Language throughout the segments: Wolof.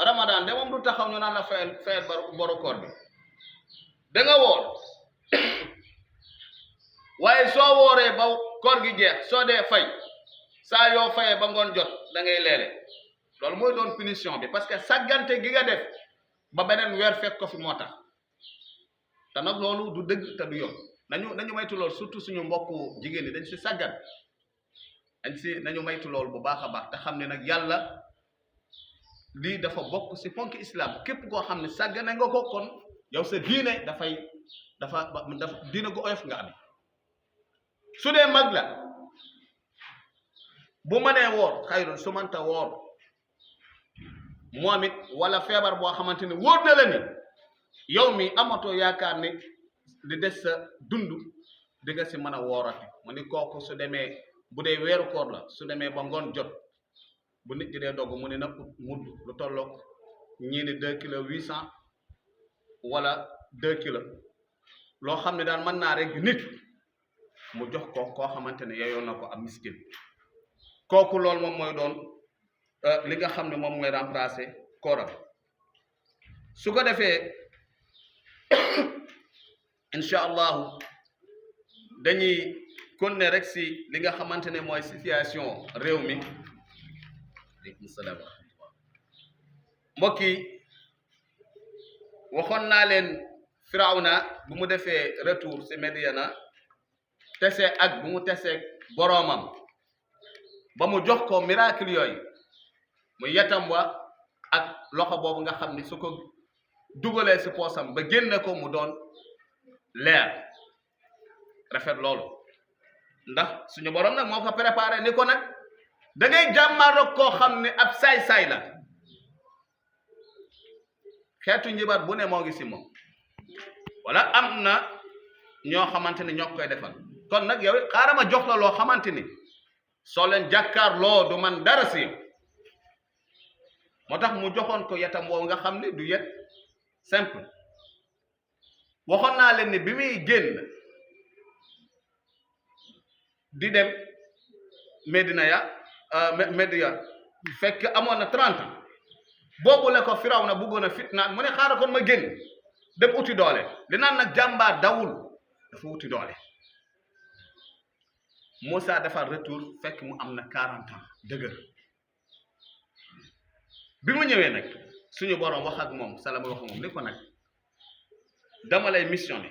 ramadan de moom du taxaw ñu naan la fayal boru koor bi da nga woor waaye soo wooree ba koor gi jeex soo dee fay saa yoo fayee ba ngoon jot da ngay leele loolu mooy doon punition bi parce que sàggante gi nga def ba beneen weer fekk ko fi moo tax te nag loolu du dëgg te du yoon nañu maytu loolu surtout suñu mbokku jigéen ñi dañ si sàggan nañu maytu loolu bu baax a baax te xam ne nag yàlla lii dafa bokk si ponk islam képp koo xam ne sàggane nga ko kon yow sa diine dafa diine gu oyof nga amee su dee mag la bu mënee woor xayrun su mënta woor moom it wala feebar boo xamante ne wóor na la ni yow mi amatoo yaakaar ne di des sa dund di nga si mën a woorati mu ni kooku su demee bu dee weeru koor la su demee ba ngoon jot bu nit ñi dee dogg mu ne na mudd lu tolloog ñii ni 2 kilos 800 wala 2 kilos loo xam ne daal mën naa rek nit mu jox ko koo xamante ne yeyoon na ko am miskin kooku loolu moom mooy doon li nga xam ne moom mooy remplacer kooram su ko defee incha allahu dañuy continuer rek si li nga xamante ne mooy situation réew mi aleykum salaam wa rahmatullah mbokk yi waxoon naa leen Firawna bu mu defee retour si Médiana tese ak bu mu tesee boroomam ba mu jox ko miracle yooyu mu yetam wa ak loxo boobu nga xam ni su ko dugalee si poosam ba génne ko mu doon leer rafet loolu ndax suñu borom nag moo ko préparé ni ko nag da ngay jàmmaaroo koo xam ne ab saay-saay la xeetu njibar bu ne moo ngi si moom wala am na ñoo xamante ni ñoo koy defal kon nag yow it xaaral ma jox la loo xamante ni soo leen jàkkaarloo du man dara si moo tax mu joxoon ko yetam woowu nga xam ne du yet simple waxoon naa leen ni bi muy génn di dem Média fekk amoon na 30 ans boobu la ko Firawna bëggoon a fitnaan mu ne xaaral kon ma génn dem uti doole li naan nag jàmbaar dawul dafa uti doole Moussa dafa retour fekk mu am na 40 ans dëgër bi mu ñëwee nag suñu borom wax ak moom salama wax ak moom ni ko nag dama lay missionné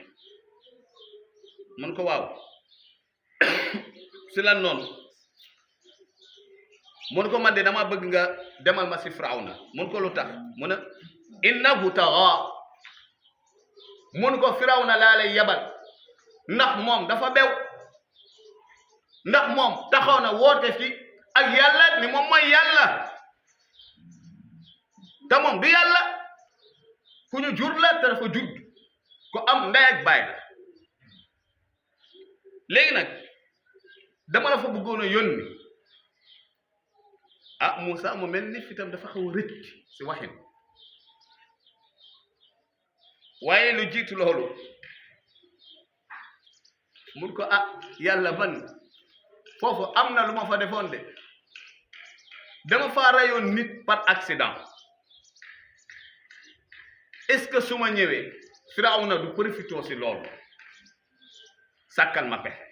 mun ko waaw si lan noonu mun ko man de dama bëgg nga demal ma si Firawna mun ko lu tax mu ne innahu taxa mun ko Firawna laa lay yabal ndax moom dafa bew ndax moom taxaw na woote fi ak yàlla ni moom mooy yàlla te moom du yàlla ku ñu jur la te dafa judd ku am ndey ak baay la léegi nag dama la fa bëggoon a yónni ah Moussa mu mel ni fitam dafa xaw a rëcc si waxin waaye lu jiitu loolu mun ko ah yàlla ban foofu am na lu ma fa defoon de dama fa rayoon nit par accident est-ce que su ma ñëwee Firawna du profité si loolu sàkkal ma pexe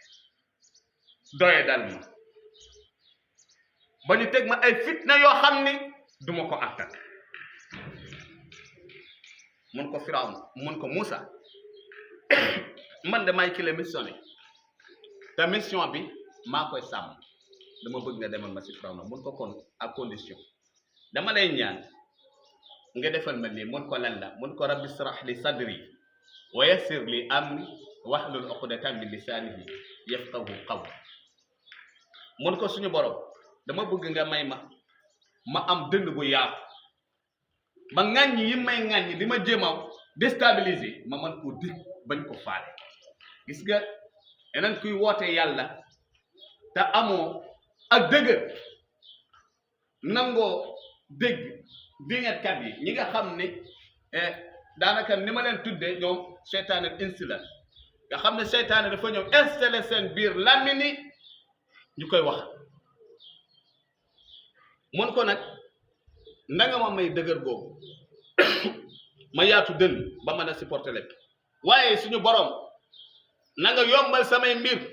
doye dal ma ba ñu teg ma ay fitna yoo xam ni duma ko attan mun ko Firawna mun ko Moussa man de may ki la missionné te mission bi maa koy sàmm dama bëgg nga demal ma si Firawna mun ko kon à condition dama lay ñaan nga defal ma lii mun ko lan la mun ko rabbi israh li sadri wa yassir li amri wahlul uqdatan min lisanihi yafqahu qawli mun ko suñu borom dama bëgg nga may ma am dënd bu yaatu ba ŋàññi yi may ŋàññi di ma jéemaw déstabiliser ma mën koo dig bañ ko faale gis nga yeneen kuy woote yàlla te amoo ak dëgër nangoo dégg dingatkat yi ñi nga xam ne daanaka ni ma leen tuddee ñoom seytaane insi la nga xam ne seytaane dafa ñëw installé seen biir lamini ñu koy wax mun ko nag na nga ma may dëgër boobu ma yaatu dënn ba mën a supporter lépp waaye suñu borom na nga yombal samay mbir